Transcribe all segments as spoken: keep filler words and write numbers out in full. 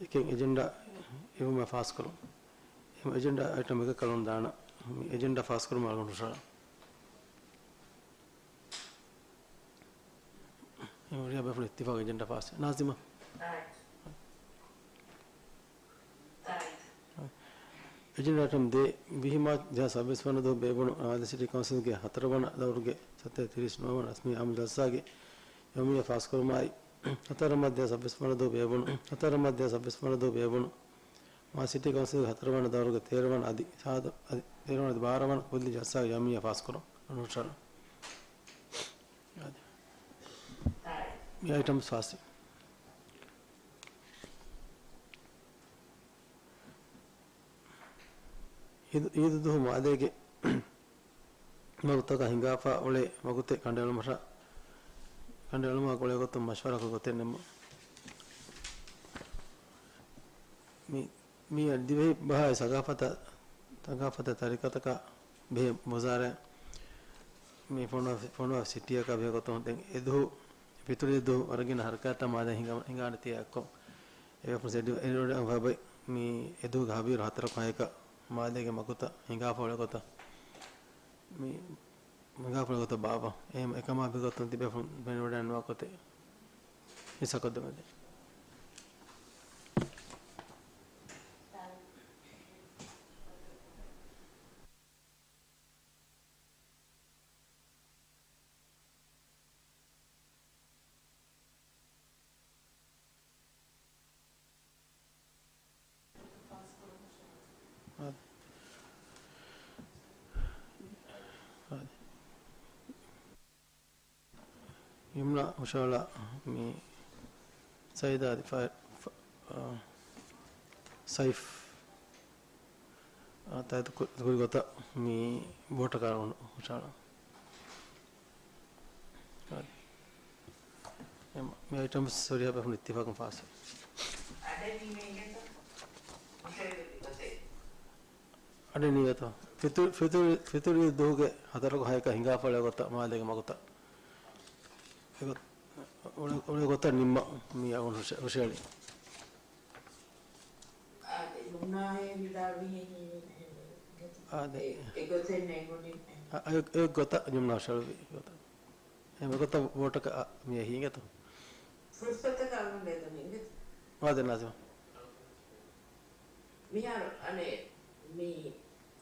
އެކެއް އެޖެންޑާ އިވުމަށް ފާސްކުރުން. އެހެން އެޖެންޑާ އައިޓަމް އެކަކަށް އަޅުން ދާނަން. މި އެޖެންޑާ ފާސްކުރުމަށް އަޅުން ހުށަހަޅަން. އެ ހުރިހާ ބޭފުޅުން އިއްތިފާގު އެޖެންޑާ ފާސް. ނާޒިމާ. އެޖެންޑާ އައިޓަމް ދޭއް، ވިހި މާޗް ދެހާސް ސައްބީސް ވަނަ ދުވަހު ބޭއްވުނު މާލެ ސިޓީ ކައުންސިލްގެ ހަތަރު ވަނަ ދައުރުގެ ސަތޭކަ ތިރީސް ނުވަ ވަނަ ރަސްމީ އާއްމު ޖަލްސާގެ ޔައުމިއްޔާ ފާސްކުރުމާއި، ހަތަރު މާޗް ދެހާސް ސައްބީސް ވަނަ ދުވަހު ބޭއްވުނު، ހަތަރު މާޗް ދެހާސް ސައްބީސް ވަނަ ދުވަހު ބޭއްވުނު މާލެ ސިޓީ ކައުންސިލްގެ ހަތަރު ވަނަ ދައުރުގެ ތޭރަ ވަނަ އަދި ސާދަ އަދި ތޭރަ ވަނަ އަދި ބާރަ ވަނަ ކުއްލި ޖަލްސާގެ ޔައުމިއްޔާ ފާސްކުރުން. އަނުޝާރ. އާދެ. މި އައިޓަމް ފާސް. އީދު، އީދު ދުވަހު މާލޭގެ ވަގުތަކަށް ހިނގާފަ އުޅޭ ވަގުތެއް ކަނޑައެޅުމަށް، ކަނޑައެޅުމާ ގުޅޭ ގޮތުން މަޝްވަރާކޮށް ގޮތެއް ނިންމުން. މި، މި ދިވެހި ބަހާއި ސަގާފަތަށް، ސަގާފަތަށް ތަރިކަތަކާ ބެހޭ ވުޒާރާ މި ފޮނުވާ، ފޮނުވާ ސިޓީއަކާ ބެހޭ ގޮތުން ދެން އެދުވަހު ފިތުރު ދުވަހު ވަރަށް ގިނަ ހަރަކާތްތައް މާލޭ ހިނގާ، ހިނގާނެތީ އެއްކޮށް އެ ވެފުން ސެޑި އެޑި އޮޑި އަން ފަބައި މި އެދުވަހުގެ ހަވީރު ހަތަރަކު ހައެކަށް މާލޭގެ މަގުތައް ހިނގާފަ އުޅޭ ގޮތަށް މި ހިނގާފަ އުޅޭ ގޮތަށް ބާއްވަން. އެހެން އެކަމާ ބެހޭ ގޮތުން ތިބޭފުން ބޭނުންވެވަޑައިގަންނަވާ ގޮތެއް ހިއްސާކޮށްދެމެދެ. އާދެ. އާދެ. ޔުމްނާ ހުށަހަޅާ މި ސައިދާ އަދި ފަ-، ފަ-، އާ، ސައިފް، އާ، ތާއީދު ކު-، ކުރި ގޮތަށް މި ވޯޓަކަށް ހުށަހަޅާ. އާދެ. އެ މި އައިޓަމް ސޮރިޔާ ބެފުން އިއްތިފާގުން ފާސް. އަޑެއް ނީވޭތޯ؟ ފިތުރު، ފިތުރު، ފިތުރު ދުވަހުގެ ހަތަރަކު ހައެކަށް ހިނގާފަ އުޅޭ ގޮތަށް މާލޭގެ މަގުތައް. އެގޮތް، އުޅޭ، އުޅޭ ގޮތަށް ނިންމަން މި އަޅުން ހުށަ-، ހުށަހެޅި. އާދެ، ޔުމްނާއޭ ވިދާޅުވިހެން ހީވީ އެހެން ގޮތަށް. އާދެ. އެ، އެގޮތެއް ނެގުނީ. އަ، އެ، އެ ގޮތަށް ޔުމްނާ ހުށަހެޅުއްވި ގޮތަށް. އެ ގޮތަށް ވޯޓަކަށް މި އެހީގެތޯ؟ ފުރުސަތަކަށް އަޅުގަނޑު އެދުނީ އިނގޭތަ؟ އާދެ، ނާޒިމާ. މިހާރު އަނެއް މި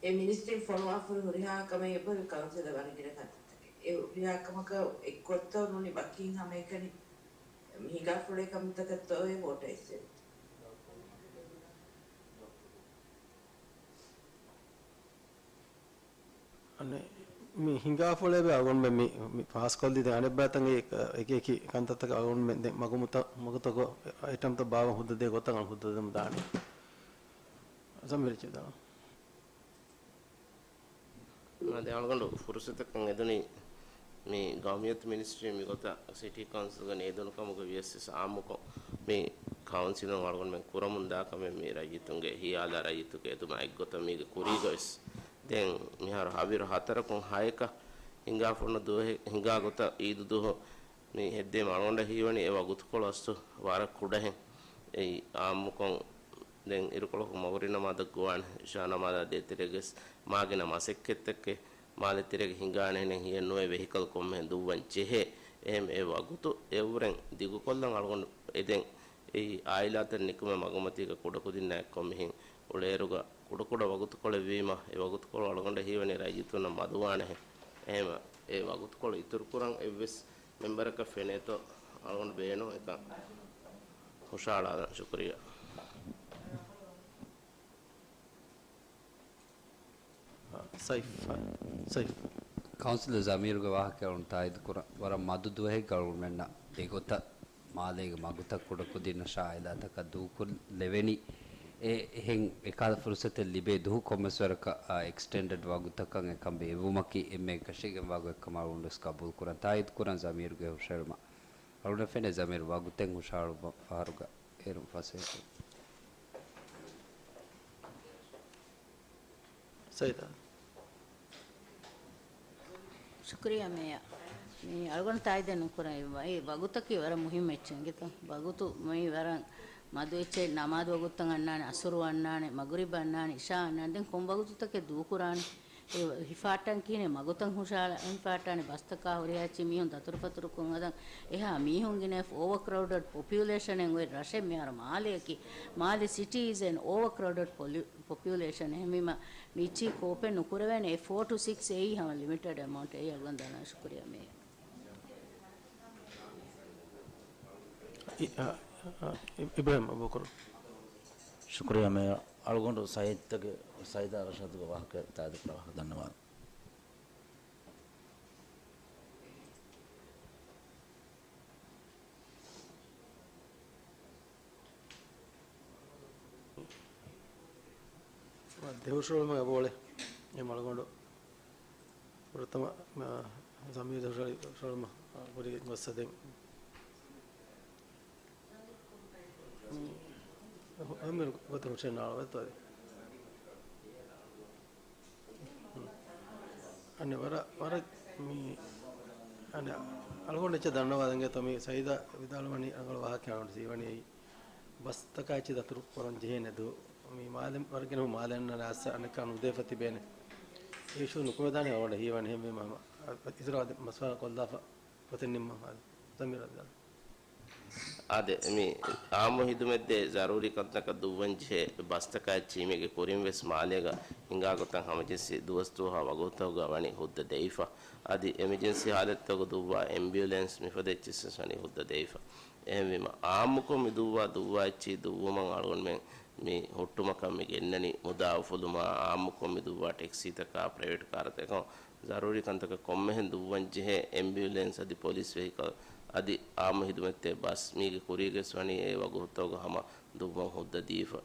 އެ މިނިސްޓްރީން ފޮނުވާފައި ހުރިހާ ކަމެއް އެބަހުރި ކައުންސިލަށް ވަރަށް ގިނަ ކަންތައްތަކެއް. އެ ހުރިހާ ކަމަކަށް އެއްގޮތަށް ނޫނީ ވަކިން ހަމައެކަނި މި ހިނގާފަ އުޅޭ ކަމުތަކަށްތޯއޭ ވޯޓަށް އިއްޒަތް. އަނެއް މި ހިނގާފަ އުޅޭ ބައި އަޅުގަނޑުމެން މި، މި ފާސްކޮށްލީ ދެން އަނެއް ބައިތަން އެ އެކި އެކި ކަންތައްތަކަށް އަޅުގަނޑުމެން ދެން މަގުމުތަ-، މަގުތަކު އައިޓަމްތައް ބާވަން ހުއްދަ ދޭ ގޮތަށް އަޅުގަނޑު ހުއްދަ ދެމުން ދާނީ. ޒަމީރު އެއްޗެއް ދާން. އަދި އަޅުގަނޑު ފުރުސަތަކަށް އެދުނީ މި ގައުމިއްޔަތު މިނިސްޓްރީ މިގޮތަށް ސިޓީ ކައުންސިލްގެ ނޭދުނު ކަމުގަ ވިޔަސް އާއްމުކޮށް މި ކައުންސިލުން އަޅުގަނޑުމެން ކުރަމުން ދާ ކަމެއް މި ރައްޔިތުންގެ ހިޔާލާ ރައްޔިތުގެ އެދުމާ އެއްގޮތަށް މީގެ ކުރީގަ ވެސް. ދެން މިހާރު ހަވީރު ހަތަރަކުން ހައެކަށް ހިނގާފަ އުޅުނު ދުވަހެއް ހިނގާ ގޮތަށް އީދު ދުވަހު މި ހެއްދޭ އަޅުގަނޑަށް ހީވަނީ އެ ވަގުތުކޮޅު އަސްލު ވަރަށް ކުޑަހެން. އެއީ އާއްމުކޮށް ދެން އިރުކޮޅަކު މަޣުރިބް ނަމާދަށް ގޮވާނެ، އިޝާ ނަމާދާ ދޭތެރޭގަސް މާގިނަ މަސައްކަތްތަކެއް މާލެ ތެރޭގަ ހިނގާނެ ހެނެއް ހިޔެއް ނުވޭ ވެހިކަލް ކޮންމެހެން ދުއްވަން ޖެހޭ. އެހެން އެ ވަގުތު އެއުރެން ދިގުކޮށްލަން އަޅުގަނޑު އެދެން އެއީ އާއިލާތައް ނިކުމެ މަގުމަތީގަ ކުޑަކުދިންނާ އެއްކޮށް މިހެން އުޅޭއިރުގަ ކުޑަކުޑަ ވަގުތުކޮޅެއްވީމަ، އެ ވަގުތުކޮޅު އަޅުގަނޑަށް ހީވަނީ ރައްޔިތުންނަށް މަދުވާނެހެން. އެހެމަ އެ ވަގުތުކޮޅު އިތުރުކުރަން އެއްވެސް މެމްބަރަކަށް ފެނޭތޯ އަޅުގަނޑު ބޭނުން އެކަން ހުށަހަޅާލަން. ޝުކުރިއްޔާ. ސައިފް، ސައިފް. ކައުންސިލަރ ޒަމީރުގެ ވާހަކަ އަޅުން ތާއީދު ކުރަން. ވަރަށް މަދު ދުވަހެއްގަ އަޅުގަނޑުމެންނަށް އެގޮތަށް މާލޭގެ މަގުތައް ކުޑަކުދިންނަށާ އާއިލާތަކަށް ދޫކޮށްލެވެނީ. އެ އެހެން އެކަހަލަ ފުރުސަތެއް ލިބޭ ދުވަހު ކޮންމެސް ވަރަކަށް، އާ، އެކްސްޓެންޑެޑް ވަގުތަކަށް އެކަން ބޭއްވުމަކީ އެންމެ އެކަށީގެންވާ ގޮތްކަމަށް އަޅުގަނޑުވެސް ގަބޫލުކުރަން. ތާއީދުކުރަން ޒަމީރުގެ ހުށަހެޅުމަށް. އަޅުގަނޑަށް ފެނޭ ޒަމީރު ވަގުތެއް ހުށަހަޅުމަށް ފަހަރުގަ އޭރުން ފަސޭހަކޮށް. ސައިދާ. ޝުކުރިއްޔާ މޭޔާ. މި އަޅުގަނޑު ތާއީދެއް ނުކުރަން. އެ ވަ-، އެ ވަގުތަކީ ވަރަށް މުހިއްމު އެއްޗެއް އިނގޭތޯ. ވަގުތު މި ވަރަށް މަދު އެއްޗެއް ނަމާދު ވަގުތުތައް އަންނާނެ، އަސުރު އަންނާނެ، މަގުރިބް އަންނާނެ، އިޝާ އަންނާނެ. ދެން ކޮން ވަގުތުތަކެއް ދޫކުރާނެ؟ އެ ހިފާއްޓަން ކިހިނެއް؟ މަގުތައް ހުށަހަޅާ ހިފާއްޓާނެ. ބަސްތަކާ ހުރިހާ އެއްޗެއް މީހުން ދަތުރުފަތުރުކޮށް ހަދަން އެހާ މީހުން ގިނަ އޯވަރ ކްރައުޑަޑް ޕޮޕިއުލޭޝަނެއް އޮތް ރަށެއް މިހާރު މާލެއަކީ. މާލެ ސިޓީ އިޒް އެން އޯވަރ ކްރައުޑަޑް ޕޮޕިއުލޭޝަން. އެހެންވީމަ މިއްޗީ ކޯޕެއް ނުކުރެވޭނެ. އެ ފޯ ޓު ސިކްސް އެއީ ހަމަ ލިމިޓެޑް އެމައުންޓް. އެއީ އަޅުގަނޑު ދަންނަވަން. ޝުކުރިއްޔާ މޭޔަރ. އި-، އަ، އަ، އި-، އިބްރާހިމް އަބޫބަކުރު. ޝުކުރިއްޔާ މޭޔަރ. އަޅުގަނޑު ސައީދްތަކެއް، ސައީދާ ރަޝާދުގެ ވާހަކަ ތާއީދު ކުރާ ވާހަކަ ދަންނަވާލަން. ދެހުށުޅުމެއް އެބައުޅޭ. އެ އަޅުގަނޑު ފުރަތަމަ، އާ، ޒަމީރު ދެހުށުޅި-، ހުށަހެޅުމަށް، އާ، ކުރި ގޮއްސަ ދެން. މި އަމިރު ގޮތަށް ހުށަހެޅި ނާޅަވަތޯ އަދި. އަނެއް ވަރަށް، ވަރަށް މި، އަނެއް އަޅުގަނޑު އެއްޗެއް ދަންނަވާލަން ގެތޯ މި ސައީދާ ވިދާޅުވަނީ ރަނގަޅު ވާހަކައެއް އަޅުގަނޑު ސީވަނީ އެއީ ބަސްތަކާ އެއްޗެއް ދަތުރު ކުރަން ޖެހޭނެ ދުވަހު. މި މާލެ ވަރަށް ގިނަ މާލެ އަންނާނެ އައްސަ އަނެއްކާ ނުދޭފަ ތިބޭނެ. އެ އިޝޫ ނުކުމެދާނެ އަޅުގަނޑަށް ހީވަނީ. އެހެންވީމަ ހަމަ އިތުރަށް އަދި މަޝްވަރާ ކޮށްލާފަ ގޮތެއް ނިންމަން. އާދެ، ޒަމީރު އަދި އާދެ، މި އާއްމު ހިދުމަތްދޭ ޒަރޫރީ ކަންތަކަށް ދުއްވަންޖެހޭ ބަސްތަކާ އެއްޗިހި މީގެ ކުރިން ވެސް މާލޭގަ ހިނގާ ގޮތަށް ހަމަޖެއްސި ދުވަސްދުވަހާ ވަގުތުތަކުގަ ވަނީ ހުއްދަ ދެވިފަ. އަދި އެމަޖެންސީ ހާލަތުތަކުގަ ދުއްވާ އެމްބިއުލެންސް މިފަދަ އެއްޗެއްސް ވެސް ވަނީ ހުއްދަ ދެވިފަ. އެހެންވީމަ، އާއްމުކޮށް މި ދުއްވާ ދުއްވާ އެއްޗިހި ދުއްވުމަށް އަޅުގަނޑުމެން މި ހުއްޓުމަކަށް މި ގެންނަނީ. މުދާ އުފުލުމާ އާއްމުކޮށް މި ދުއްވާ ޓެކްސީތަކާ ޕްރައިވެޓް ކާރުތަކަށް ޒަރޫރީ ކަންތަކަށް ކޮންމެހެން ދުއްވަން ޖެހޭ އެމްބިއުލެންސް އަދި ޕޮލިސް ވެހިކަލް އަދި އާއްމު ހިދުމަތްތެރި ބަސް މީގެ ކުރީގަސް ވަނީ އެ ވަގުތުތަކުގަ ހަމަ ދުއްވަން ހުއްދަ ދީފަ.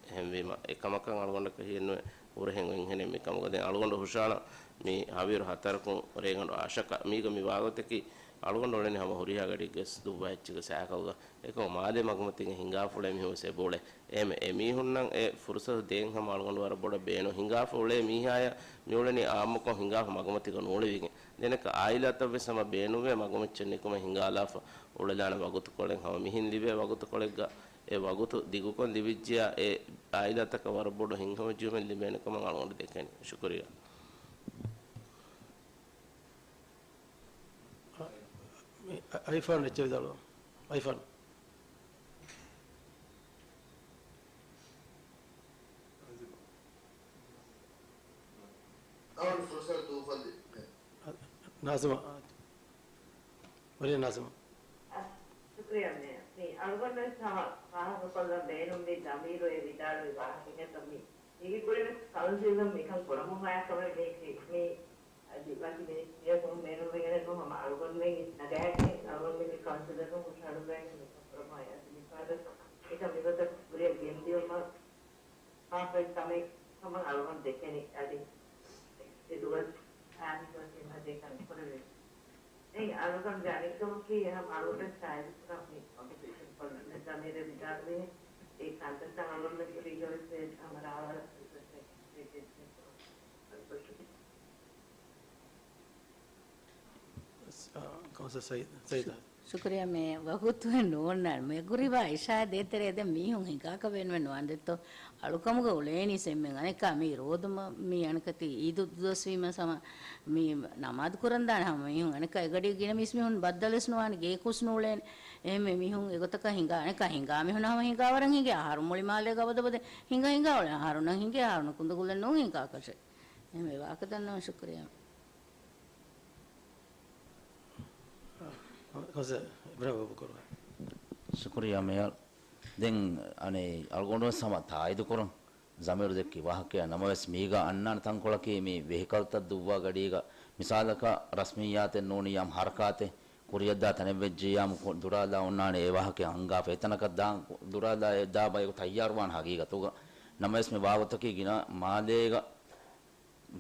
އެހެންވީމަ، އެކަމަކަށް އަޅުގަނޑަކަށް ހިއެއްނުވޭ ހުރަހެއް އޮތްހެނެއް މިކަމުގަ. ދެން އަޅުގަނޑު ހުށަހަޅަން މި ހަވީރު ހަތަރަކުން ރޭގަނޑު އާށަކަށް މީގަ މި ވާގޮތަކީ އަޅުގަނޑު އުޅެނީ ހަމަ ހުރިހާ ގަޑިއެއްގަސް ދުއްވާ އެއްޗެއްގެ ސައިކަލްގަ. އެކަމަ މާލޭ މަގުމަތީގަ ހިނގާފަ އުޅޭ މީހުން ވެސް އެބައުޅޭ. އެހެންވެ، އެމީހުންނަށް އެ ފުރުސަތު ދޭން ހަމަ އަޅުގަނޑު ވަރަށް ބޮޑަށް ބޭނުން. ހިނގާފަ އުޅޭ މީހާޔަށް މިއުޅެނީ އާއްމުކޮށް ހިނގާފަ މަގުމަތީގަ ނޫޅެވިގެން. ދެނެކަ އާއިލާތައް ވެސް ހަމަ ބޭނުންވޭ މަގުމައްޗަށް ނިކުމެ ހިނގާލާފަ އުޅެލާނެ ވަގުތުކޮޅެއް. ހަމަ މިހެން ލިބޭ ވަގުތުކޮޅެއްގަ އެ ވަގުތު ދިގުކޮށް ލިބިއްޖެޔާ އެ އާއިލާތަކަށް ވަރަށް ބޮޑު ހިތްހަމަޖެހުމެއް ލިބޭނެ ކަމަށް އަޅުގަނޑު ދެކެނީ. ޝުކުރިއްޔާ. އަ، މި އަ، އައިފާން އެއްޗެއް ވިދާޅުވާ. އައިފާން. އަ، ނާޒިމާ. ވަރިޔާ ނާޒިމާ. އަ، ޝުކުރިއްޔާ މޭޔަރ. މި އަޅުގަނޑު ވެސް ހަމަ ފާހަގަކޮށްލަން ބޭނުންވީ ޒަމީރު އެ ވިދާޅުވި ވާހަކައިގެ މި މީގެ ކުރިން ވެސް ކައުންސިލުން މިކަން ކުރަމުން ހައި ކަމެއް ނެތި. މި އަދި ވަކި މިނިސްޓްރީއަކުން ބޭނުންވެގެނެއްނު ހަމަ އަޅުގަނޑުމެން ނަގާގެން އަޅުގަނޑުމެންގެ ކައުންސިލަކުން ހުށަހަޅުގައި މިކަން ކުރަމުން އައި އަދި މިފަދަ މިކަން މިގޮތަށް ކުރިއަށް ގެންދިޔުމަށް ފާފައި ކަމެއް ކަމަށް އަޅުގަނޑު ދެކެނީ. އަދި އެ ދުވަސް އާންމުކޮށް ތިމަދޭ ކަން ކުރެވޭ. އެއީ އަޅުގަނޑުގެ އަނެއްކަމަކީ އެހާ އަޅުގަނޑަށް ސާއިދުކުރާ މި ކޮންޓްރިބިއުޝަން ކޮށްލަން ޒަމީރު ވިދާޅުވި އެ ކަންތައްތައް އަޅުގަނޑު ކުރީގަ ވެސް ހަމަ ރާވާ ސުޕަސްޓެކް ސްޓޭޓެއް އަ، ކައުންސިލަރ ސައީދު، ސައީދު. ޝުކުރިއްޔާ މޭޔަރ. ވަގުތު ނޯންނާނެ. މަގުރިބާ އިޝާ ދޭތެރޭ ދެން މީހުން ހިނގާކަށް ބޭނުމެއް ނުވާނެ ދެއްތޯ. އަޅުކަމުގަ އުޅޭނީސް އެންމެން. އަނެއްކާ މީ ރޯދުމަ މީ އަނެކަތި އީދު ދުވަސްވީމަ ހަމަ މީ ނަމާދު ކުރަން ދާނެ ހަމަ މީހުން. އަނެއްކާ އެގަޑި ގިނަ މީސް މީހުން ބައްދަލުވެސް ނުވާނެ. ގޭކުސް ނޫޅޭނެ. އެހެންވެ މީހުން އެގޮތަކަށް ހިނގާ، އަނެއްކާ ހިނގާ މީހުން ހަމަ ހިނގާވަރަށް ހިނގޭ. އަހަރު މުޅި މާލޭގަ އަބަދު އަބަދު ހިނގާ ހިނގާ އުޅޭ. އަހަރުންނަށް ހިނގޭ، އަހަރުން ކުނދުގުލެއް ނޫން ހިނގާކަށެއް. އެހެންވެ ވާހަކަ ދަންނަވަން ޝުކުރިއްޔާ. ކައުންސިލަރ އިބްރާހިމް އަބޫބަކުރު. ޝުކުރިއްޔާ މޭޔަރ. ދެން އަނެއް އަޅުގަނޑު ވެސް ހަމަ ތާއީދު ކުރަން ޒަމީރު ދެއްކި ވާހަކައެއް. ނަމަވެސް މީގަ އަންނާނެ ތަންކޮޅަކީ މި ވެހިކަލްތައް ދުއްވާ ގަޑީގަ މިސާލަކަށް ރަސްމިއްޔާތެއް ނޫނިއްޔާމު ހަރަކާތެއް ކުރިއަށްދާ ތަނެއްވެއްޖިއްޔާމު ކު-، ދުރާލާ އޮންނާނެ އެ ވާހަކައެއް އަންގާފަ. އެތަނަކަށް ދާން ކު-، ދުރާލާ އެ ދާ ބަޔަކު ތައްޔާރުވާން ހަގީގަތުގަ. ނަމަވެސް މި ވާގޮތަކީ ގިނަ މާލޭގަ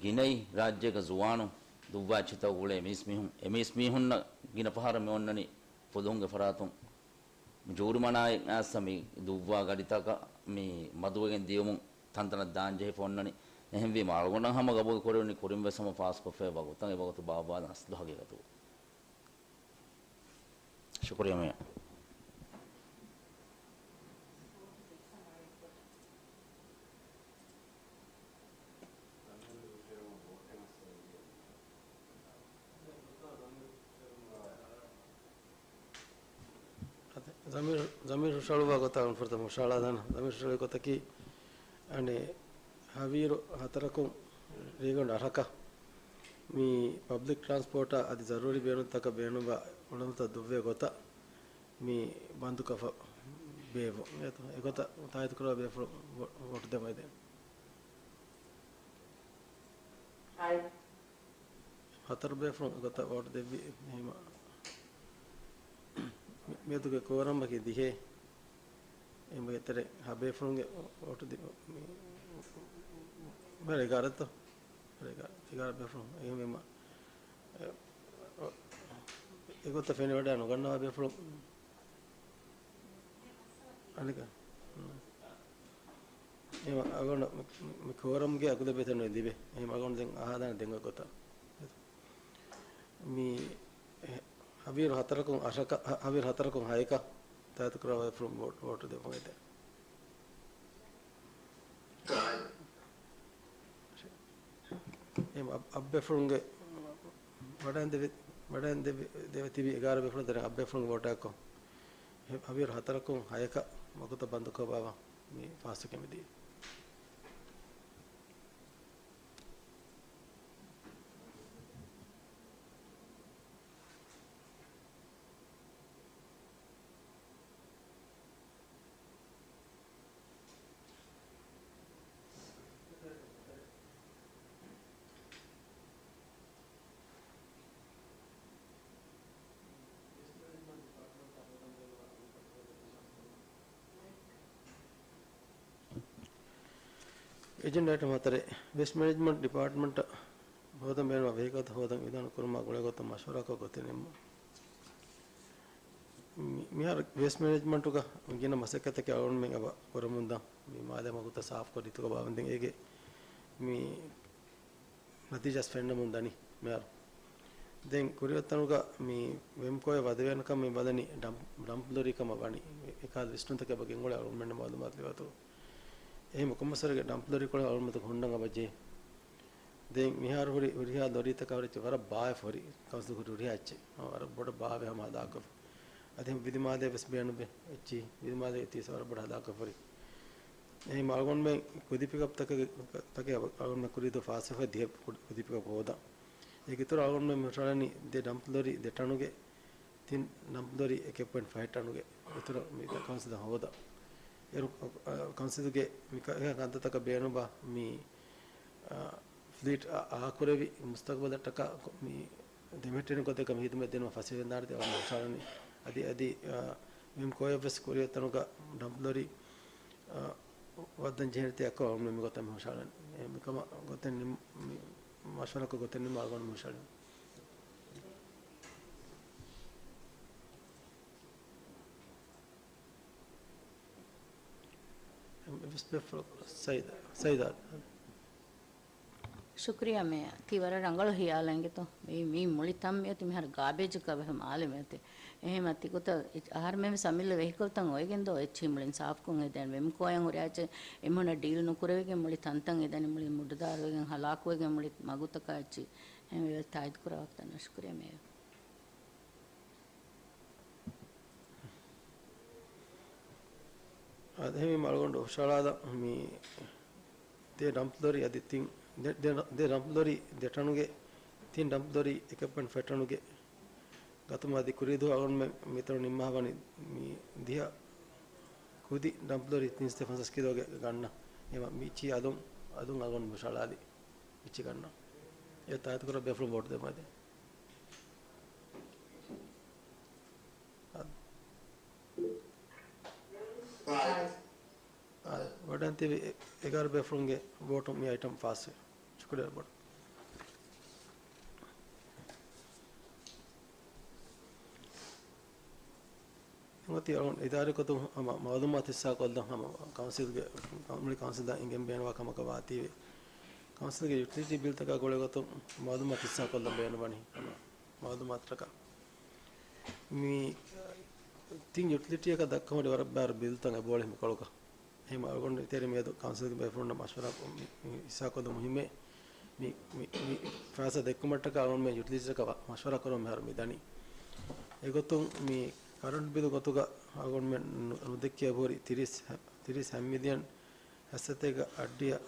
ގިނައި ރާއްޖޭގަ ޒުވާނުން ދުއްވާ އެއްޗިތައް އުޅޭ މީސްމީހުން، އެ މީސްމީހުންނަށް ގިނަ ފަހަރަށް މި އޮންނަނީ ފުލުހުންގެ ފަރާތުން މި ޖޫރިމަނާއެއް އައްސަ މި ދުއްވާ ގަޑިތަކަށް މި މަދުވެގެން ދިޔުމުން ތަންތަނަށް ދާން ޖެހިފަ އޮންނަނީ. އެހެންވީމަ އަޅުގަނޑަށް ހަމަ ގަބޫލު ކުރެވެނީ ކުރިން ވެސް ހަމަ ފާސްކޮށްފައި ވަގުތަށް އެ ވަގުތު ބާއްވާލަން އަސްލު ހަގީގަތުގަ. ޝުކުރިއްޔާ މޭޔަރ. ޒަމީރު، ޒަމީރު ހުށަހަޅުއްވާ ގޮތަށް ފުރަތަމަ ހުށަހަޅާލާނަން. ޒަމީރު ހުށަހަޅުއްވި ގޮތަކީ، އަނެއް، ހަވީރު ހަތަރަކުން ރީގަނޑު އަށަކަށް މި ޕަބްލިކް ޓްރާންސްޕޯޓާ އަދި ޒަރޫރީ ބޭނުންތަކަށް ބޭނުންވާ އުޅަނދުތައް ދުއްވޭ ގޮތަށް މި ބަންދުކޮށްފަ ބޭއްވުން. އެގޮތަށް ތާއީދުކުރާ ބޭފުޅުން ވޯ-، ވޯޓު ދެމަށް ދޭން. ހަތަރު ބޭފުޅުން އެގޮތަށް ވޯޓު ދެއްވި. އެހެންވީމަ، މި-، މިއަދުގެ ކޯރަމަކީ ދިހަ. އެހެންވީމަ އެތެރެ ހަ ބޭފުޅުންގެ ވޯޓު ދި-، މި-، މި-، އެގާރަތޯ؟ އެގާރަ، އެގާރަ ބޭފުޅުން. އެހެންވީމަ، އެ-، އެގޮތަށް ފެނިވަޑައި ނުގަންނަވާ ބޭފުޅުން. އަނެކާ. އެހެންވީމަ އަޅުގަނޑަށް މި، މި ކޯރަމްގެ އަގުލަބިއްޔަތެއް ނުލިބޭ. އެހެންވީމަ އަޅުގަނޑު ދެން އަހާލާނެ ދެން އޮތް ގޮތަށް. މި ހަވީރު ހަތަރަކުން އަށަކަށް، ހަ-، ހަވީރު ހަތަރަކުން ހައެކަށް ތާއީދުކުރާ ބޭފުޅުން ވޯޓް، ވޯޓު ދެމަށް ދޭން. އެހެންވީމަ އަށް، އަށް ބޭފުޅުންގެ ވަޑައިން ދެވި، ވަޑައިން ދެވި، ދެވި ތިބި އެގާރަ ބޭފުޅުން ދެން އަށް ބޭފުޅުންގެ ވޯޓާއެއްކޮށް، ހަ-، ހަވީރު ހަތަރަކުން ހައެކަށް ވަގުތަށް ބަންދުކޮށްފަ މި ފާސްވެގެން މިދިޔަ. އެޖެންޑާ އައިޓަމް ހަތަރެއް، ވޭސްޓް މެނޭޖްމަންޓް ޑިޕާޓްމަންޓަށް ހޯދަން ބޭނުންވާ ވެހިކަލްތައް ހޯދަން ވިދާނު ކުރުމާ ގުޅޭ ގޮތުން މަޝްވަރާކޮށް ގޮތެއް ނިންމުން. މި-، މިހާރު ވޭސްޓް މެނޭޖްމަންޓުގަ ގިނަ މަސައްކަތްތަކެއް އަޅުގަނޑުމެން އެބަ ކުރަމުންދާ. މި މާލެ މަގުތައް ސާފުކޮށް ރީތިކޮށް ބާވަންދެން އޭގެ މި ނަތީޖާ ފެންނަމުން ދަނީ މިހާރު. ދެން ކުރިއަށް ތަނުގަ މި ވެމްކޯއެއް ވަދެވޭނެކަން މި ބަލަނީ ޑަމްޕް، ޑަމްޕް ލޮރީ ކަމަށް ވަނީ. އެކަހަލަ ވިސްނުންތަކެއް އެބަ ގެންގުޅޭ އަޅުގަނޑުމެންނަށް މައުލޫމާތު ލިބޭ އަތޮޅު. އެހެން ކޮންމެސްވަރެއްގެ ޑަމްޕް ލޮރީ ކުޅެން އަޅުގަނޑުމެން ހުންނަން އެބަޖެހޭ. ދެން މިހާރު ހުރި ހުރިހާ ލޮރީތަކާ ހުރި ވަރަށް ބާވެފަ ހުރި، ކައުންސިލް ހުރި ހުރިހާ އެއްޗެއް. ވަރަށް ބޮޑަށް ބާވެ ހަމަ ހަދާކޮށްފަ. އަދި ހަމަ ވިލިމާލޭ ވެސް ބޭނުންވޭ އެއްޗިހި. ވިލިމާލޭ ތީސް ވަރަށް ބޮޑަށް ހަދާކޮށްފަ ހުރި. އެހެން އަޅުގަނޑުމެން ކުދި ޕިކަޕް ތަކެއް، ތަކެއް އަޅުގަނޑުމެން ކުރީދޫ ފާސްވެފަ ދިހަ ކު-، ކުދި ޕިކަޕް ހޯދަން. އޭގެ އިތުރަށް އަޅުގަނޑުމެން މި ހުށަހަޅަނީ ދެ ޑަމްޕް ލޮރީ ދެ ޓަނުގެ، ތިން ޑަމްޕް ލޮރީ އެކެއް ޕޮއިންޓް ފަހެއް ޓަނުގެ އިތުރަށް މި ކައުންސިލަށް ހޯދަން. އޭރު، އަ، ކައުންސިލުގެ މި ކަ-، ކަންތައްތަކަށް ބޭނުންވާ މި، އަ، ފްލީޓް އަ-، އާކުރެވި މުސްތަގުބަލަށްޓަކާ ކޮ-، މި ދެމެހެއްޓެނި ގޮތެއްގަ މި ހިދުމަތް ދިނުމަށް ފަސޭހަވެންދާނެތީ އަޅުގަނޑު ހުށަހަޅަނީ. އަދި، އަދި، އަ، ވެމްކޯއަށް ވެސް ކުރިއަށް ތަނުގަ ޑަމްޕް ލޮރީ، އަ، ވައްދަން ޖެހޭނެތީ އެއްކޮށް އަޅުގަނޑު މި ގޮތަށް މި ހުށަހަޅަނީ. އެ، މިކަމަށް ގޮތެއް ނިން-، މި މަޝްވަރާކޮށް ގޮތެއް ނިންމަން އަޅުގަނޑު މި ހުށަހަޅަނީ. ސައިދާ، ސައިދާ. ޝުކުރިއްޔާ މޭޔަރ. ތީ ވަރަށް ރަނގަޅު ހިޔާލެއް އިނގޭތޯ. މި، މި މުޅި ތަން މިއޮތީ މިހާރު ގާބޭޖަކާ ބެހޭ މާލެ މިއޮތީ. އެހެންވީމަ ތި ގޮތަށް އެ-، އަހަރުމެން ވެސް އަމިއްލަ ވެހިކަލްތައް އޮވެގެން ދޯ އެއްޗިހި މުޅިން ސާފުކޮށް ހެދޭނެ. ވެމްކޯއަށް ހުރިހާ އެއްޗެއް އެމީހުންނާ ޑީލް ނުކުރެވިގެން މުޅި ތަންތަން ހެދޭނެ، މުޅި މުޑުދާރުވެގެން ހަލާކުވެގެން މުޅި މަގުތަކާ އެއްޗިހި. އެހެންވެ ތާއީދު ކުރާ ވަގުތަށް ޝުކުރިއްޔާ މޭޔަރ. އަދި އެހެންވީމަ އަޅުގަނޑު ހުށަހަޅާލަން މި ދެ ޑަމްޕް ލޮރީ އަދި ތިން، ދެ، ދެ، ދެ ޑަމްޕް ލޮރީ ދެ ޓަނުގެ، ތިން ޑަމްޕް ލޮރީ އެކެއް ޕޮއިންޓް ފައިވް ޓަނުގެ ގަތުމަށް އަދި ކުރީދޫ އަޅުގަނޑުމެން މިތަނުން ނިންމާފަ ވަނީ މި ދިހަ ކުދި ޑަމްޕް ލޮރީ ތިންސައްތަ ފަންސާސް ކިލޯގެ ގަންނަ. އެހެންވީމަ މި އެއްޗިހި އަލުން، އަލުން އަޅުގަނޑު ހުށަހަޅާލީ މި އެއްޗިހި ގަންނަ. އެ ތާއީދު ކުރާ ބޭފުޅުން ވޯޓު ދެމަށް ދޭން. އާ، ވަޑައިގެން ތިބި އެ-، އެގާރަ ބޭފުޅުންގެ ވޯޓުން މި އައިޓަމް ފާސްވޭ. ޝުކުރިއްޔާ ބޮޑަށް. އޮތީ އަޅުގަނޑު އިދާރީ ގޮތުން ހަމަ މައުލޫމާތު ހިއްސާކޮށްލަން ހަމަ ކައުންސިލްގެ، މުޅި ކައުންސިލްއަށް އިނގެން ބޭނުންވާ ކަމަކަށް ވާތީވެ. ކައުންސިލްގެ ޔުޓިލިޓީ ބިލްތަކާ ގުޅޭ ގޮތުން މައުލޫމާތު ހިއްސާކޮށްލަން ބޭނުންވަނީ ހަމަ މައުލޫމާތުތަކަށް. މި ތިން ޔުޓިލިޓީއަކަށް ދައްކަން ހުރި ވަރަށް ބާރު ބިލްތައް އެބައުޅޭ ހިމަކޮޅަކަށް. އެހެންވީމަ އަޅުގަނޑު އެތެރެ މިއަދު ކައުންސިލްގެ ބޭފުޅުންނާ މަޝްވަރާ ކޮށް މި، މި ހިއްސާކޮށްލުން މުހިއްމޭ. މި، މި، މި ފައިސާ ދެއްކުމަށްޓަކާ އަޅުގަނޑުމެން ޔުޓިލިޓީއަކަށް މަޝްވަރާ ކުރަމުން މިހާރު މި ދަނީ. އެގޮތުން މި ކަރަންޓް ބިލު ގޮތުގަ އަޅުގަނޑުމެން ނު-، ނުދެއްކި އެބަހުރި ތިރީސް ހަ-، ތިރީސް ހަތް މިލިއަން ހަސަތޭކަ އަށްޑިހަ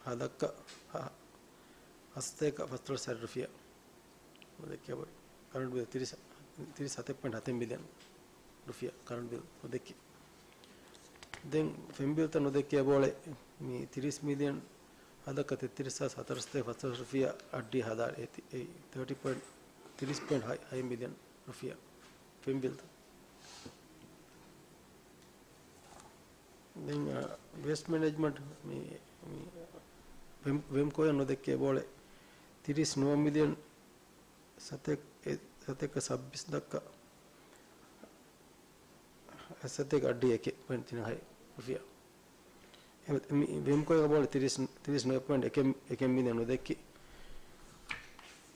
ހަ-، ހަ-، ހަސަތޭކަ ފަސްދޮޅަސް ހަތް ރުފިޔާ. ނުދެއްކި އެބަހުރި ކަރަންޓް ބިލު ތިރީސް، ތިރީސް ހަތެއް ޕޮއިންޓް ހަތެއް މިލިއަން ރުފިޔާ ކަރަންޓް ބިލު ނުދެއްކި. ދެން ފެން ބިލްތައް ނުދެއްކި އެބައުޅޭ މި ތިރީސް މިލިއަން ހަދަކަ ތެއްތިރީސް ހަސަތޭކަ ފަސްދޮޅަސް ރުފިޔާ އަށްޑިހަ ހަދާނެ އޭތި. އެއީ ތާޓީ ޕޮއިންޓް، ތިރީސް ޕޮއިންޓް ހަތް މިލިއަން ރުފިޔާ ފެން ބިލްތައް. ދެން، އަ، ވޭސްޓް މެނޭޖްމަންޓް މި، މި ވެމް-، ވެމްކޯއަށް ނުދެއްކޭ ބޯޅެ ތިރީސް ނުވަ މިލިއަން ސަތޭކަ، އެ، ސަތޭކަ ސައްބީސް ދައްކަ ސަތޭކަ އަށްޑިހަ އެކެއް ޕޮއިންޓް ތިނަ ހަތް ރުފިޔާ. އެ، މި ވެމްކޯއަށް ބޯޅެ ތިރީސް، ތިރީސް ނުވަ ޕޮއިންޓް އެކެއް، އެކެއް މިލިއަން ނުދެއްކި.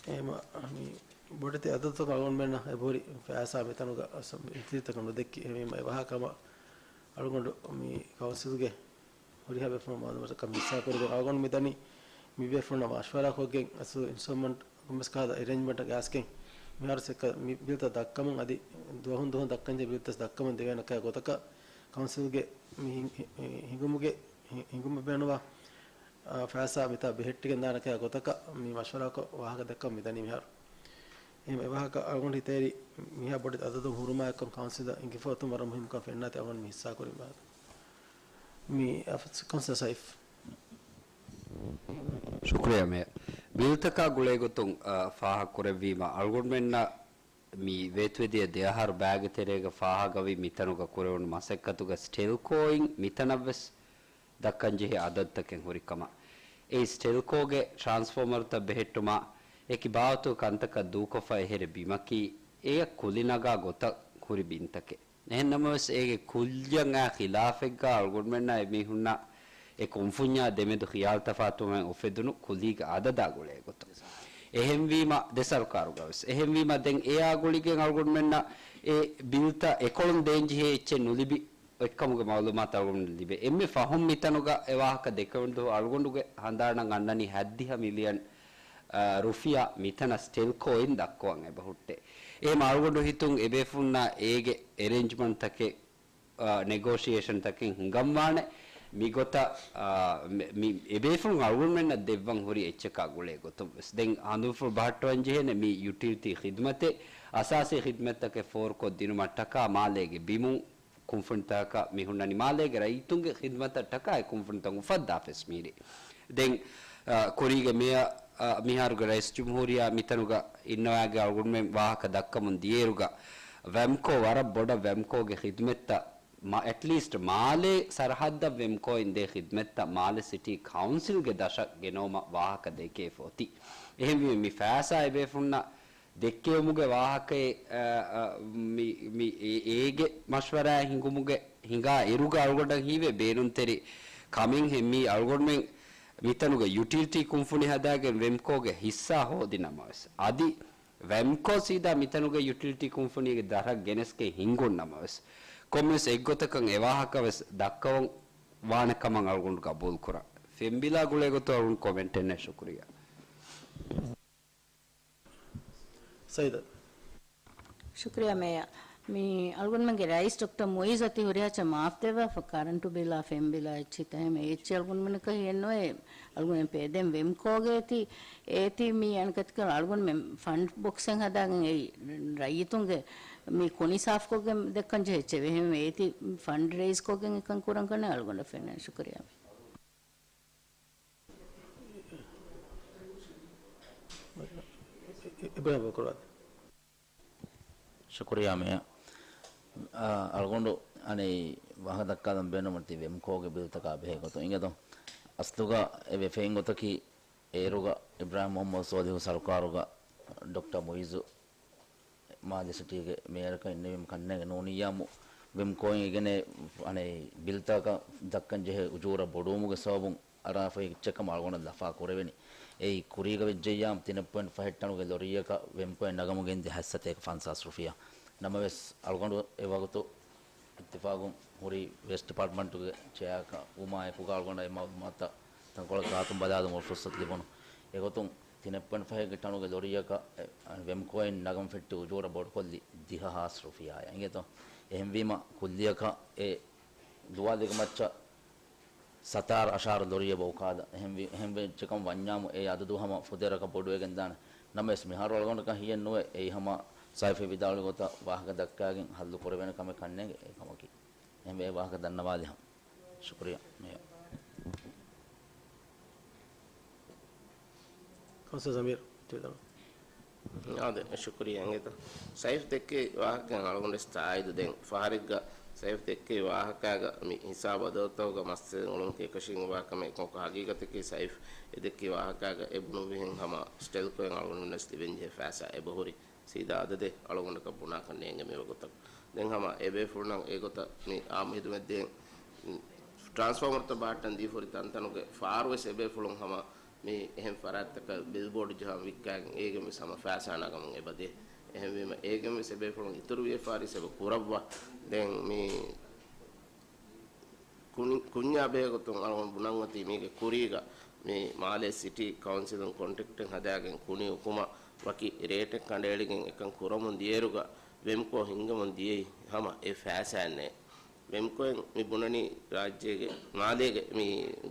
އެހެމަ މި ބޮޑެތި އަދަދުތަކަށް އަޅުގަނޑުމެންނަށް އެބަހުރި ފައިސާ މިތަނުގަ އަސް ތިރިތަކަށް ނުދެއްކި. އެހެމަ އެ ވާހަކަ ހަމަ އަޅުގަނޑު މި ކައުންސިލްގެ ހުރިހާ ބޭފުޅުން މައުލޫމާތުކަން ހިއްސާކުރި ދެން އަޅުގަނޑު މިދަނީ މި ބޭފުޅުންނާ މަޝްވަރާކޮށްގެން އަސްލު އިންސްޓޯލްމަންޓް ކޮންމެސް ކަހަލަ އެރޭންޖްމަންޓަކަށް ގާސްގެން މިހާރު ސެއްކަ މި ބިލްތައް ދައްކަމުން އަދި ދުވަހުން ދުވަހުން ދައްކަންޖެހޭ ބިލްތައް ދައްކަމުން ދެވޭނެ ކަހަލަ ގޮތަކަށް ކައުންސިލްގެ މި ހި-، ހި-، ހިނގުމުގެ ހި-، ހިނގުމަށް ބޭނުންވާ، އާ، ފައިސާ މިތާ ބެހެއްޓިގެން ދާނެ ކަހަލަ ގޮތަކަށް މި މަޝްވަރާކޮށް ވާހަކަ ދައްކަމުން މިދަނީ މިހާރު. އެހެން އެވާހަކަ އަޅުގަނޑު ހިތޭރި މިހާ ބޮޑެތި އަދަދުން ހުރުމާއެކު ކައުންސިލަށް އިނގިފަ އޮތުން ވަރަށް މުހިއްމުކަން ފެންނާތީ އަޅުގަނޑު މި ހިއްސާކުރި މި ކައުންސިލަރ ސައިފް. ޝުކުރިއްޔާ މޭޔަރ. ބިލްތަކާ ގުޅޭގޮތުން، އަ، ފާހަގަކުރެއްވީމަ، އަޅުގަނޑުމެންނަށް މި ވޭތުވެދިޔަ ދެއަހަރު ބައިގެ ތެރޭގަ ފާހަގަވި މިތަނުގަ ކުރެވުނު މަސައްކަތުގަ ސްޓެލްކޯއިން މިތަނަށްވެސް ދައްކަންޖެހޭ އަދަދުތަކެއް ހުރިކަމަށް. އެއީ ސްޓެލްކޯގެ ޓްރާންސްފޯމަރުތައް ބެހެއްޓުމާ، އެކި ބާވަތުގެ ކަންތަކަށް ދޫކޮށްފަ އެހެރެ ބިމަކީ، އެޔަށް ކުލި ނަގާ ގޮތަށް ހުރި ބިންތަކެއް. އެހެން ނަމަވެސް، އޭގެ ކުއްޔަށް އާ ޚިލާފެއްގަ އަޅުގަނޑުމެންނާ އެމީހުންނާ އެ ކުންފުންޏާ ދެމެދު ޚިޔާލު ތަފާތުވުމެއް އުފެދުނު ކުލީގެ އަދަދާ ގުޅޭ ގޮތުން. އެހެންވީމަ، ދެ ސަރުކާރުގަވެސް. އެހެންވީމަ، ދެން އެއާ ގުޅިގެން އަޅުގަނޑުމެންނަށް އެ ބިލްތައް އެކޮޅުން ދޭންޖެހޭ އެއްޗެއް ނުލިބި އޮތްކަމުގެ މައުލޫމާތު އަޅުގަނޑު ލިބޭ. އެންމެ ފަހުން މިތަނުގަ އެ ވާހަކަ ދެކެވުނު ދުވަހު އަޅުގަނޑުގެ ހަނދާނަށް އަންނަނީ ހަތްދިހަ މިލިއަން، އާ، ރުފިޔާ މިތަނަށް ސްޓެލްކޯއިން ދައްކަވަން އެބަހުއްޓޭ. އެހެން އަޅުގަނޑު ހިތުން އެބޭފުޅުންނާ އޭގެ އެރޭންޖްމަންޓްތަކެއް، އާ، ނެގޯޝިއޭޝަންތަކެއް ހިނގަންވާނެ. މިގޮތަށް، އާ، މި، މި އެބޭފުޅުން އަޅުގަނޑުމެންނަށް ދެއްވަން ހުރި އެއްޗަކާ ގުޅޭ ގޮތުން ވެސް. ދެން ހަނދުންފުޅު ބަހައްޓަވަން ޖެހޭނެ މި ޔުޓިލިޓީ ޚިދުމަތެއް، އަސާސީ ޚިދުމަތްތަކެއް ފޯރުކޮށް ދިނުމަށްޓަކާ މާލޭގެ ބިމުން ކުންފުނިތަކަކަށް މި ހުންނަނީ މާލޭގެ ރައްޔިތުންގެ ޚިދުމަތަށްޓަކާ އެ ކުންފުނިތައް އުފައްދާފަސް މީރި. ދެން، އަ، ކުރީގެ މޭޔަ، އަ، މިހާރުގެ ރައީސް ޖުމްހޫރިއްޔާ މިތަނުގަ އިންނަވާގެ އަޅުގަނޑުމެން ވާހަކަ ދައްކަމުން ދިޔައިރުގަ، ވެމްކޯ ވަރަށް ބޮޑަށް ވެމްކޯގެ ޚިދުމަތްތައް މަ-، އެޓްލީސްޓް މާލޭ ސަރަހައްދަށް ވެމްކޯއިން ދޭ ޚިދުމަތްތައް މާލެ ސިޓީ ކައުންސިލްގެ ދަށަށް ގެނައުމަށް ވާހަކަ ދެކޭފަ އޮތީ. އެހެންވީމަ މި ފައިސާ އެބޭފުޅުންނަށް ދެއްކެވުމުގެ ވާހަކައެއް، އަ، އަ، މި، މި އޭ-، އޭގެ މަޝްވަރާއެއް ހިނގުމުގެ ހިނގާ އިރުގަ އަޅުގަނޑަށް ހީވޭ ބޭނުންތެރި ކަމެއްހެން މީ އަޅުގަނޑުމެން މިތަނުގެ ޔުޓިލިޓީ ކުންފުނި ހަދާގެން ވެމްކޯގެ ހިއްސާ ހޯދި ނަމަވެސް، އަދި ވެމްކޯ ސީދާ މިތަނުގެ ޔުޓިލިޓީ ކުންފުނީގެ ދަށަށް ގެނެސްގެން ހިނގުން ނަމަވެސް، ކޮންމެވެސް އެއްގޮތަކަށް އެވާހަކަވެސް ދައްކަވަން ވާނެ ކަމަށް އަޅުގަނޑު ގަބޫލުކުރަން. ފެންބިލާ ގުޅޭގޮތުން އަޅުގަނޑު ކޮމެންޓެއް ނެތް. ޝުކުރިއްޔާ. ސައިދަ. ޝުކުރިއްޔާ މޭޔަ. މި އަޅުގަނޑުމެންގެ ރައީސް ޑޮކްޓަރ މުއިއްޒު އޮތީ ހުރިހާ އެއްޗެއް މާފް ދެއްވާފަ، ކަރަންޓު ބިލާ، ފެން ބިލާ އެއްޗިތައް އެހެން އެއްޗެއް އަޅުގަނޑުމެންނަކަށް ހިއެއްނުވޭ. އަޅުގަނޑުމެން ޕޭ ދެން ވެމްކޯގެ އޭތި، އޭތި މި އަނެކަތިކަން އަޅުގަނޑުމެން ފަންޑް ބޮކްސެއް ހަދާގެން އެއީ ރައްޔިތުންގެ މި ކުނި ސާފްކޮށްގެން ދެއްކަން ޖެހޭ އެއްޗެއް. އެހެން އޭތި ފަންޑް ރޭސްކޮށްގެން އެކަން ކުރަން ކަންނޭ އަޅުގަނޑަށް ފެންނަނީ. ޝުކުރިއްޔާ. އިބްރާހިމް ބަކުރާދެ. ޝުކުރިއްޔާ މޭޔަ. އާ، އަޅުގަނޑު އަނެއް ވާހަކަ ދައްކާލަން ބޭނުންވަނީ ވެމްކޯގެ ބިލްތަކާ ބެހޭ ގޮތުން. އިނގޭތޯ، އަސްލުގަ އެ ވެފައިން ގޮތަކީ އޭރުގަ އިބްރާހިމް މުހައްމަދު ސޯލިހު ސަރުކާރުގަ ޑޮކްޓަރ މުއިއްޒު މާލެ ސިޓީގެ މޭޔަރަކަށް އިންނެވީމަ ކަންނޭނގެ ނޫނިއްޔާމު ވެމްކޯއިން އެ ގެނޭ އަނެއް ބިލްތަކަށް ދައްކަން ޖެހޭ އުޖޫރަ ބޮޑުވުމުގެ ސަބަބުން އަރާފައި އެއްޗެއް ކަމަށް އަޅުގަނޑަށް ލަފާ ކުރެވެނީ. އެއީ ކުރީގަ ވެއްޖެއްޔާ ތިނެއް ޕޮއިންޓް ފަހެއް ޓަނުގެ ލޮރީއަކަށް ވެމްކޯއިން ނަގަމުން ގެންދިޔަ ހަތްސަތޭކަ ފަންސާސް ރުފިޔާ. ނަމަވެސް، އަޅުގަނޑު އެވަގުތު އިއްތިފާގުން ހުރީ ވޭސްޓް ޑިޕާޓްމަންޓުގެ ޗެއާކަށް ވުމާ އެކުގަ އަޅުގަނޑަށް އެ މައުލޫމާތުތައް ތަންކޮޅެއް ގާތުން ބަލާލުމުގެ ފުރުސަތު ލިބުނު. އެގޮތުން ތިނެއް ޕޮއިންޓް ފަހެއްގެ ޓަނުގެ ލޮރީއަކަށް، އެ، ވެމްކޯއިން ނަގަމުން ފެއްޓި އުޖޫރަ ބޮޑުކޮށްލީ ތިހަ ހާސް ރުފިޔާއެއް އިނގޭތޯ. އެހެންވީމަ ކުއްލިއަކަށް އެ ދުވާލެއްގެ މައްޗަށް ސަތާރަ އަށާރަ ލޮރީއެއް ބައުކާދަ. އެހެންވި-، އެހެންވެއްޖެކަން ވަންޏާމު އެ އަދަދު ހަމަ ފުދޭވަރަކަށް ބޮޑުވެގެން ދާނެ. ނަމަވެސް މިހާރު އަޅުގަނޑަކަށް ހިޔެއް ނުވޭ. އެއީ ހަމަ ސައިފް ވިދާޅުވި ގޮތަށް ވާހަކަ ދައްކާގެން ހައްލު ކުރެވޭނެ ކަމެއް ކަންނޭނގެ އެ ކަމަކީ. އެހެންވެ އެ ވާހަކަ ދަންނަވާލި ހަމަ. ޝުކުރިއްޔާ. މޭޔަރ. ކައުންސިލަރ ޒަމީރު، ތިބިދަން. އާދެ، ޝުކުރިއްޔާ އިނގޭތަ. ސައިފް ދެއްކި ވާހަކައިން އަޅުގަނޑުވެސް ތާއީދު ދެން. ފަހަރެއްގަ ސައިފް ދެއްކި ވާހަކާގަ މި ހިސާބު އަދަދުތަކުގަ މައްސަލަ އުޅުން އެކަށީގެންވާ ކަމެއް ކޮންކަ ހަގީގަތަކީ ސައިފް އެ ދެއްކި ވާހަކާގަ އެބުނު ވިހެން ހަމަ ސްޓެލްކޯއިން އަޅުގަނޑުމެންނަސް ލިބެންޖެހޭ ފައިސާ އެބަހުރި. ސީދާ އަދަދެއް އަޅުގަނޑަކަށް ބުނާކަށް ނޭނގެ މިވަގުތަށް. ދެން ހަމަ އެބޭފުޅުންނަށް އެގޮތަށް މި އާއްމު ހިދުމަތްދޭން ޓްރާންސްފޯމަރުތައް ބަހައްޓަން ދީފަހުރި ތަންތަނުގެ ފާރުވެސް އެބޭފުޅުން ހަމަ މި އެހެން ފަރާތްތަކަށް ބިލްބޯޑް ޖަހަން ވިއްކާގެން އޭގެން ވެސް ހަމަ ފައިސާ ނަގަމުން އެބަދޭ. އެހެންވީމަ އޭގެން ވެސް އެބޭފުޅުން އިތުރު ވިޔަފާރިސް އެބަ ކުރައްވާ. ދެން މި ކުނި-، ކުންޏާ ބެހޭގޮތުން އަޅުގަނޑު ބުނަން އޮތީ މީގެ ކުރީގަ މި މާލޭ ސިޓީ ކައުންސިލުން ކޮންޓްރެކްޓެއް ހަދާގެން ކުނި އުކުމަށް ވަކި ރޭޓެއް ކަނޑައެޅިގެން އެކަން ކުރަމުން ދިޔައިރުގަ ވެމްކޯ ހިންގަމުން ދިޔައީ ހަމަ އެ ފައިސާއެއް ނެތް. ވެމްކޯއިން މި ބުނަނީ ރާއްޖޭގެ މާލޭގެ މި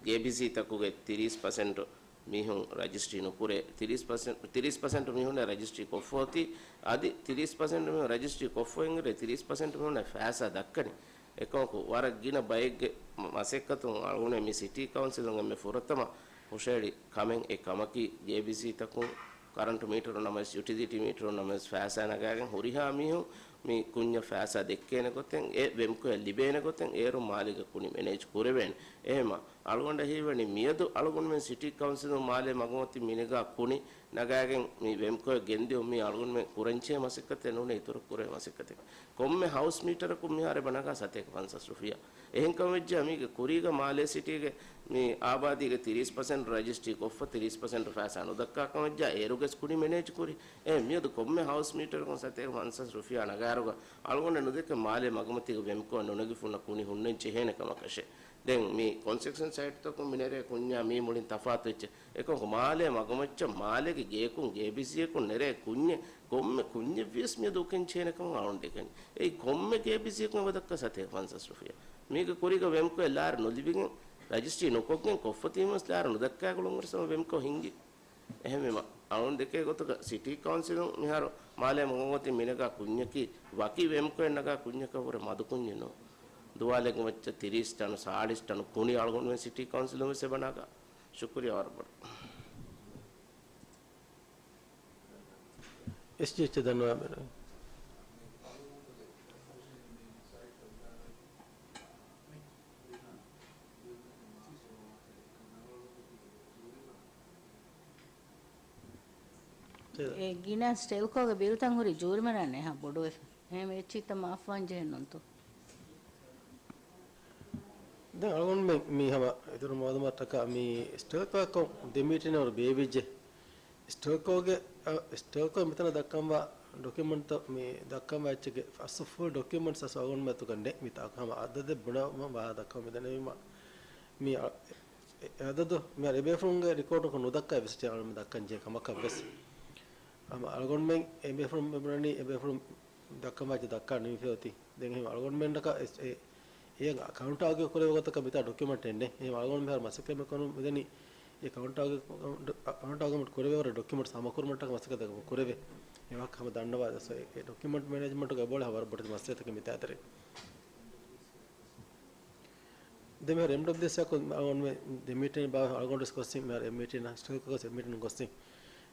ގޭބިސީތަކުގެ ތިރީސް ޕަސެންޓު މީހުން ރަޖިސްޓްރީ ނުކުރޭ، ތިރީސް ޕަސެންޓް، ތިރީސް ޕަސެންޓު މީހުންނޭ ރަޖިސްޓްރީ ކޮށްފަ އޮތީ، އަދި ތިރީސް ޕަސެންޓް މީހުން ރަޖިސްޓްރީ ކޮށްފައިން އިރޭ ތިރީސް ޕަސެންޓް މީހުންނަށް ފައިސާ ދައްކަނީ. އެކަމަކު، ވަރަށް ގިނަ ބައެއްގެ މަ-، މަސައްކަތުން އަޅުގަނޑު މި ސިޓީ ކައުންސިލުން އެންމެ ފުރަތަމަ ހުށަހެޅި ކަމެއް އެ ކަމަކީ، ގޭބިސީތަކުން ކަރަންޓު މީޓަރު ނަމަވެސް، ޔުޓިލިޓީ މީޓަރު ނަމަވެސް ފައިސާ ނަގާގެން ހުރިހާ މީހުން މި ކުންޏަށް ފައިސާ ދެއްކޭނެ ގޮތެއް، އެ ވެމްކޯއަށް ލިބޭނެ ގޮތެއް އޭރު މާލޭގެ ކުނި މެނޭޖް ކުރެވޭނެ. އެހެމަ އަޅުގަނޑަށް ހީވަނީ މިއަދު އަޅުގަނޑުމެން ސިޓީ ކައުންސިލުން މާލޭ މަގުމަތި މިނެގާ ކުނި ނަގާގެން މި ވެމްކޯއަށް ގެންދިއުން މީ އަޅުގަނޑުމެން ކުރަންޖެހޭ މަސައްކަތެއް ނޫނޭ އިތުރު ކުރެވޭ މަސައްކަތެއް. ކޮންމެ ހައުސް މީޓަރަކުން މިހާރު އެބަ ނަގާ ސަތޭކަ ފަންސާސް ރުފިޔާ. އެހެންކަމަށް ވެއްޖާ މީގެ ކުރީގަ މާލޭ ސިޓީގެ މި އާބާދީގެ ތިރީސް ޕަސެންޓް ރަޖިސްޓްރީ ކޮށްފަ، ތިރީސް ޕަސެންޓް ފައިސާ ނުދައްކާ ކަމަށް ވެއްޖާ އޭރުގެސް ކުނި މެނޭޖް ކުރި. އެ މިއަދު ކޮންމެ ހައުސް މީޓަރަކުން ސަތޭކަ ފަންސާސް ރުފިޔާ ނަގާއިރުގަ އަޅުގަނޑަށް ނުދެކެ މާލޭ މަގުމަތީގަ ވެމްކޯއަށް ނުނެގިފުންނަ ކުނި ހުންނަން ޖެހޭނެ ކަމަކަށެއް. ދެން މި ކޮންސްޓްރަކްޝަން ސައިޓްތަކުން މި ނެރޭ ކުންޏާ މީ މުޅިން ތަފާތު ވެއްޗެއް. އެކަމަކު މާލޭ މަގުމައްޗަށް މާލޭގެ ގެޔަކުން ގޭބިސީއަކުން ނެރޭ ކުންޏެއް ކޮންމެ ކުންޏެއް ވިޔަސް މިއަދު އުކެން ޖެހޭނެ ކަމަށް އަޅުން ދެކެނީ. އެއީ ކޮންމެ ގޭބިސީއަކުން އެބަ ދައްކާ ސަތޭކަ ފަންސާސް ރުފިޔާ. މީގެ ކުރީގަ ވެމްކޯއަށް ލާރި ނުލިބިގެން ރަޖިސްޓްރީ ނުކޮށްގެން ކޮށްފަ ތީމުވެސް ލާރި ނުދައްކާ ގުޅުން ވެސް ހަމަ ވެމްކޯ ހިންގި. އެހެންވީމަ، އަޅުން ދެކޭ ގޮތަކަށް ސިޓީ ކައުންސިލުން މިހާރު މާލޭ މަގުމަތި މިނަގާ ކުންޏަކީ ވަކި ވެމްކޯއެއް ނަގާ ކުންޏަކަށް ވުރެ މަދު ކުންޏެއް ނޫން. ދުވާލެއްގެ މައްޗަށް ތިރީސް ޓަނު، ސާޅީސް ޓަނު ކުނި އަޅުގަނޑުމެން ސިޓީ ކައުންސިލުން ވެސް އެބަ ނަގާ. ޝުކުރިއްޔާ ވަރަށް ބޮޑަށް. އެސްޖީއެޗް ދަންނަވާ ބެނުން. އެ ގިނަ ސްޓެލްކޯގެ ބިލްތައް ހުރި ޖޫރިމަނާ ނެހާ ބޮޑުވެފަ. އެހެން އެއްޗިތައް މާފުވާން ޖެހެން ނޫންތޯ؟ ދެން އަޅުގަނޑުމެން މި ހަމަ އިތުރު މައުލޫމާތަކަށް މި ސްޓެލްކޯއަކުން ދެ މީޓިން ވަރު ބޭއްވިއްޖެ. ސްޓެލްކޯގެ، އަ، ސްޓެލްކޯ މިތަނަށް ދައްކަންވާ ޑޮކިއުމަންޓްތައް މި ދައްކަންވާ އެއްޗެއްގެ އަސްލު ފުލް ޑޮކިއުމަންޓްސް އަސްލު އަޅުގަނޑުމެން އަތުގަ ނެތް. މިތާ ހަމަ އަދަދެއް ބުނަމުން ވާހަކަ ދައްކަމުން މިދަނީމަ މި އަ-، އެ އަދަދު މި އަރަ އެބޭފުޅުންގެ ރިކޯޑަކުން ނުދައްކާ ވެސް އަޅުގަނޑުމެން ދައްކަން ޖެހޭ ކަމަކަށް ވެސް. ހަމަ އަޅުގަނޑުމެން އެބޭފުޅުން މި ބުނަނީ އެބޭފުޅުން ދައްކަން ވާ އެއްޗެއް ދައްކާ ނިމިފަ އޮތީ. ދެން އެހެން އަޅުގަނޑުމެންނަކަށް އެ، އެ، އެ އަކައުންޓާގެ ކުރެވޭ ގޮތަކަށް މިތާ ޑޮކިއުމަންޓެއް ނެތް. އެހެން އަޅުގަނޑު މިހާރު މަސައްކަތް މިކޮނު މިދަނީ އެ އަކައުންޓާގެ، އަކައުންޓާގެ ކުރެވޭ ވަރަށް ޑޮކިއުމަންޓް ހަމަކުރުމަށްޓަކަ މަސައްކަތަކަށް ކުރެވޭ. އެ ވާހަކަ ހަމަ ދަންނަވާ ދަސް އެ، އެ ޑޮކިއުމަންޓް މެނޭޖްމަންޓުގެ އެބައުޅޭ ވަރަށް ބޮޑެތި މައްސަލަތަކެއް މިތާ އަތެރޭ. ދެ މިހާރު އެމްޑަބްލިއުއެސްއަކު އަޅުގަނޑުމެން ދެ މީޓިން ބާ އަޅުގަނޑު ވެސް ގޮސްސިން މިހާރު އެ މީޓިން ސްޓެލްކޯގަސް އެ މީޓިން ގޮސްސިން.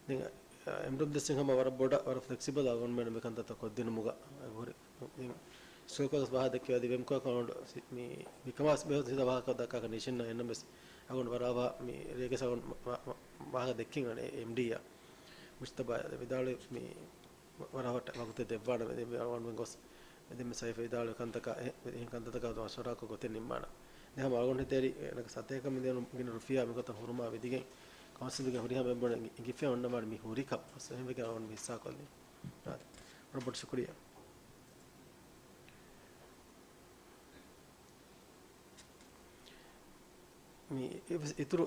ދެން، އެމްޑަބްލިއުއެސްއިން ހަމަ ވަރަށް ބޮޑަށް ވަރަށް ފްލެކްސިބަލް އަޅުގަނޑުމެން މި ކަންތައްތައް ކޮށްދިނުމުގަ ހުރި. ދެން ސްޓެލްކޯގަސް ވާހަކަ ދެއްކި އަދި ވެމްކޯ އަޅުގަނޑު ސި-، މި، މިކަމާސް ބެހޭ ސީދާ ވާހަކަ ދައްކާކަށް ނިޝިންނަ އެންނަމެސް އަޅުގަނޑު ވަރާވާ މި ރޭގެސް އަޅުގަނޑު ވާ-، ވާ-، ވާހަކަ ދެއްކިން އަނެ އެމްޑީއާ މުޖްތަބާ ވިދާޅުވި މި ވަރަށް ވަގުތެއް ދެއްވާނަމޭ. ދެން މި އަޅުގަނޑުމެން ގޮސް، ދެން މި ސައިފް ވިދާޅުވި ކަންތަކާ، އެ، އެހެން ކަންތައްތަކާ މަޝްވަރާކޮށް ގޮތެއް ނިންމާނަން. ދެން ހަމަ އަޅުގަނޑު ހިތޭރި، އޭނަގެ ސަތޭކަ މިލިއަނު ގިނަ ރުފިޔާ މިގޮތަށް ހުރުމާ ވިދިގެން، ކައުންސިލްގެ ހުރިހާ މެމްބަރުން އިނގިފައި އޮންނަ މާ މި ހުރިކަން އެހެންވެގެން އަޅުގަނޑު މި ހިއްސާކޮށްލީ. ވަރަށް ބޮޑަށް ޝުކުރިއްޔާ. މި އިތުރު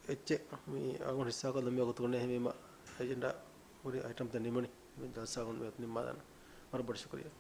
އެއްޗެއް މި އަޅުގަނޑު ހިއްސާކޮށްލަން މި ވަގުތު ނެތް. އެހެންވީމަ އެޖެންޑާ ހުރި އައިޓަމްތައް ނިމުނީ. މި ޖަލްސާގަނޑު މި ނިންމާލާނަން. ވަރަށް ބޮޑަށް ޝުކުރިއްޔާ.